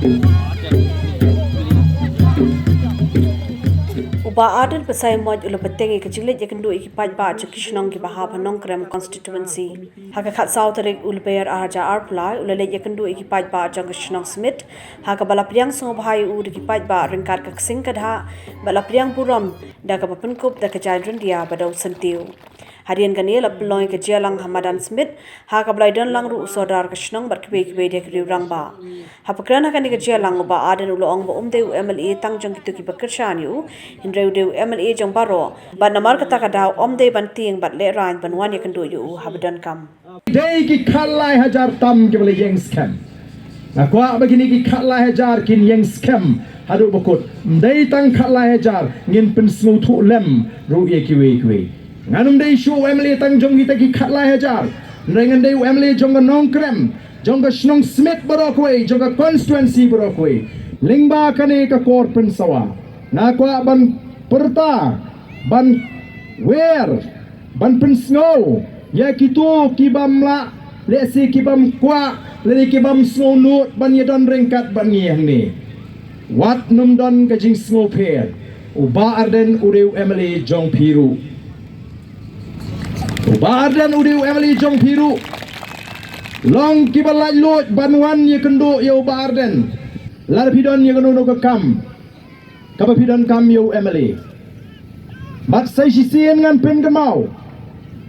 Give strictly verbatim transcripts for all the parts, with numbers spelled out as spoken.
U Bah Ardent Basaiawmoit u la bteng ïa ka jingleit ïakynduh ïa ki paidbah jong ki shnong kiba hap ha Nongkrem constituency. Ha ka khatsaw tarik u Lber arhajar arphew lai u la leit ïakynduh ïa ki paidbah jong ka shnong Smit, ha kaba la pdiang sngewbha ïa u da ki paidbah ryngkat ka ksing ka dhah bad la pdiang burom da kaba pynkup da ka jaiñ ryndia ba dewsyntiew. Hadien kane la pynlong ïa ka jingïalang ha madan Smit, ha kaba la ïadon lang ruh u sordar ka shnong bad kiwei kiwei de ki riew rangbah. Haba kren ha kane ka jingïalang u Bah Ardent u la ong ba um dei u MLA tang jong kito kiba kyrshan ïa u, hynrei u dei u MLA jong baroh bad namar kata ka daw um dei ban tieng bad lehraiñ ban wan ïakynduh ïa u haba donkam. Dei ki khatlai hajar tam kiba la ïeng skhem. Nga kwah ba kine ki khatlai hajar kin ïeng skhem haduh ba kut. Ym dei tang khatlai hajar, ngin pynsngewthuh lem ruh ïa kiwei kiwei. Ngan ym dei shuh u MLA tang jong kita ki khatlai hajar, hynrei ngan dei u MLA jong ka Nongkrem, jong ka shnong Smit baroh kawei, jong ka constituency baroh kawei. Lyngba kane ka kor pynsawa nga kwah ban pyrta, ban wer, ban pynsngew ïa kito kibym lah, lehse kibym kwah lane kibym sngewnud ban ïadon ryngkat bad ngi hangne. Wat nym don ka jingsngewpher, u Bah Ardent u dei u MLA jong phi ruh. U Bah Ardent u dei u MLA jong phi ruh. Long kiba laitluid ban wan ïakynduh ïa u Bah Ardent. Lada phi don ïa kano kano ka kam kaba phi donkam ïa u MLA. Bad sa shisien ngan pynkynmaw,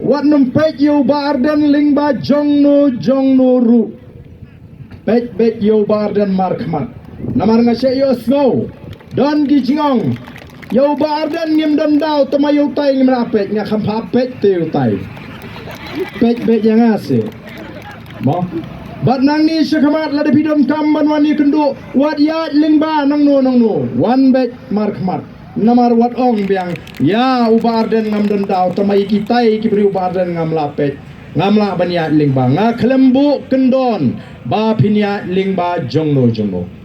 wat nym peit ïa u Bah Ardent lyngba jongno jongno ruh. Peit beit ïa u Bah Ardent markhmat. Namar nga shait ïohsngew don ki jingong, ïa u Bah Ardent ngim don daw, tangba ïa utai ngim lah peit. Nga kham pha peit te ïa utai. Peit beit ïa nga seh. Mo. Bad nangne shakhmat lada phi donkam ban wan ïakynduh, wat ïaid lyngba nangno nangno, wan beit markhmat. Namar wat ong biang, ïa u Bah Ardent ngam don daw, tangba ïa kitai ki briew u Bah Ardent ngam lah peit, ngam lah ban ïaid lyngba. Nga khlem buh kyndon ba phin ïaid lyngba jongno jongno.